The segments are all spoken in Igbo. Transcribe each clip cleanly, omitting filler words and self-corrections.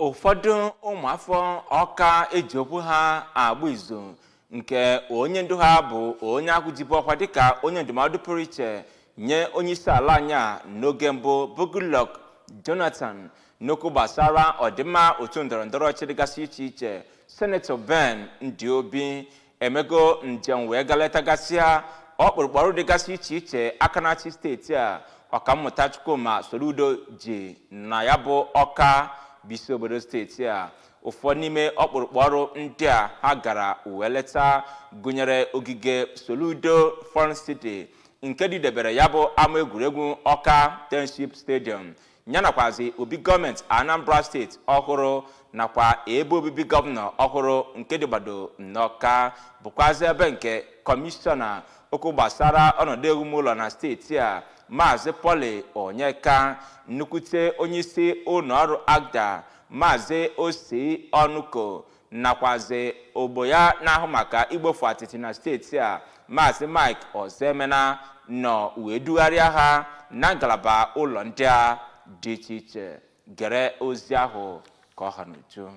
Ụfọdụ ụmụafọ Ọka eji okwu ha agba izu, nke onye ndu ha bụ onye ahụ jibu ọkwa dịka onye ndụmọdụ pụrụ iche nye onye isi ala anyị a n'oge mbụ, bụ Goodluck Jonathan, n'okwu gbasara ọdịmma otu ndọrọ ndọrọ ọchịchị dịgasị iche iche, Senetọ Ben Ndiobi, emego njem wee ga letagasịa ọkpụrụkpụ ọrụ dịgasị iche iche aka na-achị steeti a, Ọkammụta Chukwuma Soludo, ji na ya bụ Ọka bụ isi obodo steeti a. Ụfọdụ n'ime ọkpụrụkpụ ọrụ ndị a ha gara wee leta gụnyere ogige Soludo Fun City nke dịdebere ya bụ ama egwuregwu Ọka Township Stadium, ya nakwazi obi gọọmenti Anambra Steeti ọhụrụ, nakwa ebe obibi gọvanọ ọhụrụ nke dịgbado n'Ọka, bụkwazi ebe nke kọmishọna okwu gbasara ọnọdụ ewumụlọ na steeti a, Maazị Pọli Onyeka, nnukwute onyeisi ụlọ ọrụ ACTDA, Maazị Osi Ọnụko, nakwazi ogbo ya na-ahụ maka igbofu atịtị na steeti a, Maazị Mike Ọzọemena, nọ wee dugharịa ha na ngalaba ụlọ ndị a dị iche iche. Gere ozi ahụ ka ọ ha n'uju.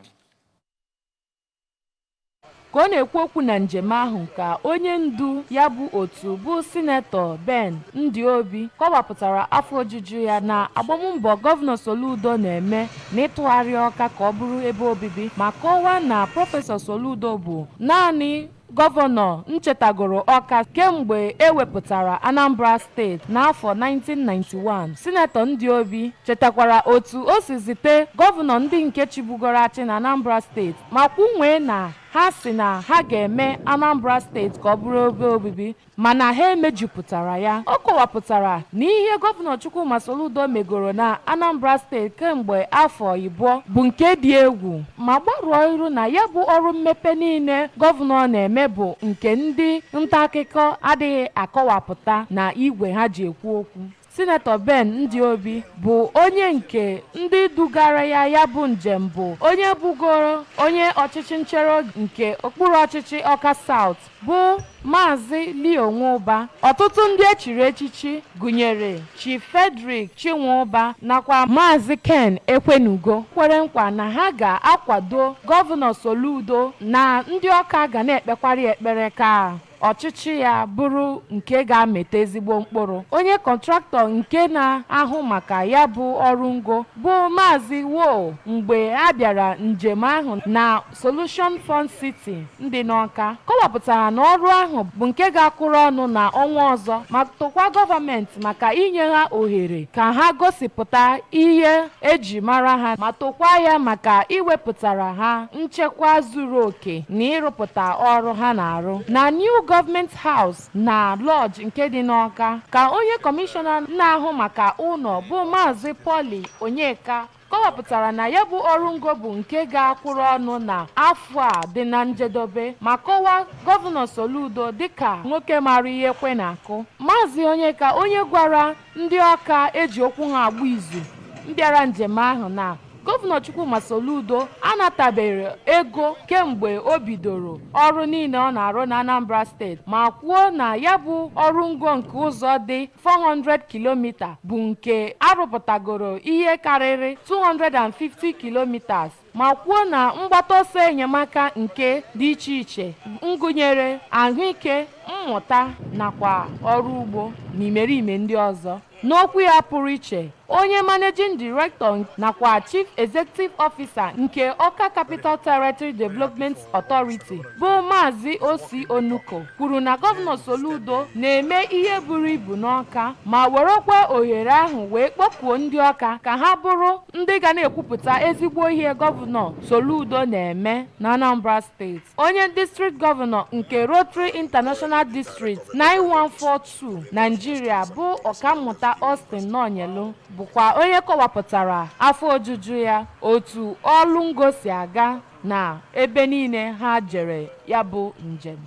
Ka ọ na-ekwu okwu na njem ahụ, ka onye ndu ya bụ otu, bụ Sinetọ Ben Ndiobi, kọwapụtara afọ ojuju ya na agbammbọ Gọvanọ Soludo na-eme n'ịtụgharị Ọka ka ọ bụrụ ebe obibi, ma kọwaa na Prọfesọ Soludo bụ naanị gọvanọ nchetagoro Ọka kemgbe e wepụtara Anambra Steeti n'afọ 1991. Sinetọ Ndiobi chetakwara otu o si zite gọvanọ ndị nke chịbugoro achị na Anambra Steeti, ma kwunwee na ha si na ha ga-eme Anambra Steeti ka ọ bụrụ ebe obibi, mana ha emejupụtara ya. Ọ kọwapụtara na ihe Gọvanọ Chukwuma Soludo megoro na Anambra Steeti kemgbe afọ 20 bụ nke dị egwu, ma gbarụọ iru na ya bụ ọrụ mmepe niile gọvanọ na-eme bụ nke ndị nta akụkọ adịghị akọwapụta na igwe ha ji ekwu okwu. Sinetọ Ben Ndiobi bụ onye nke ndị dugara ya ya bụ njem, bụ onye bugoro onye ọchịchị nchere nke okpuru ọchịchị Ọka South, bụ Maazị Leo Nwụba, ọtụtụ ndị echiri echichi gụnyere Chief Frederick Chinwụba nakwa Maazị Ken Ekwenugo, kwere nkwa na ha ga-akwado Gọvanọ Soludo, na ndị Ọka ga na-ekpekwara ekpere ka ọchịchị ya bụrụ nke ga-amịta ezigbo mkpụrụ. Onye kọntraktọ nke na-ahụ maka ya bụ ọrụ ngo, bụ Maazị Wo, mgbe a bịara njem ahụ na Solution Fun City ndị n'Ọka, kọwapụtara na ọrụ ahụ bụ nke ga-akwụrụ ọnụ na ọnwa ọzọ, ma tụkwa gọọmenti maka inye ha ohere ka ha gosipụta ihe eji mara ha, ma tụkwa ya maka iwepụtara ha nchekwa zuru oke na ịrụpụta ọrụ ha na-arụ. Na New Government House na Lodge nke dị n'Ọka, ka onye kọmishọna na-ahụ maka ụlọ, bụ Maazị Pọli Onyeka, kọwapụtara na ya bụ ọrụ ngo bụ nke ga-akwụrụ ọnụ na afọ a dị na njedebe, ma kọwaa Gọvanọ Soludo dịka nwoke mara ihe kwe na-akụ. Maazị Onyeka, onye gwara ndị Ọka eji okwu ha agba izu mbịara njem ahụ na Gọvanọ Chukwuma Soludo anatabeghị ego kemgbe o bidoro ọrụ niile ọ na-arụ na Anambra Steeti, ma kwuo na ya bụ ọrụ ngo nke ụzọ dị 400 kilomita bụ nke arụpụtagoro ihe karịrị 250 kilometers, ma kwuo na mgbata ọsọ enyemaka nke dị iche iche ngụnyere ahụike, mmụta nakwa ọrụ ugbo na imerime ndị ọzọ. N'okwu ya pụrụ iche, onye managing director nakwa chief executive officer nke Ọka Capital Territory Development Authority, bụ Maazị Osi Onuko, kwuru na Gọvanọ Soludo na-eme ihe buru ibu n'Ọka, ma werekwa ohere ahụ wee kpọkuo ndị Ọka ka ha bụrụ ndị ga na-ekwupụta ezigbo ihe Gọvanọ Soludo na-eme na Anambra Steeti. Onye district gọvanọ nke Rotary International District 9142 Nigeria, bụ Ọkammụta Austin Nonyelu, bụkwa onye kọwapụtara afọ ojuju ya otu ọrụ ngo si aga na ebe niile ha jere ya bụ njem.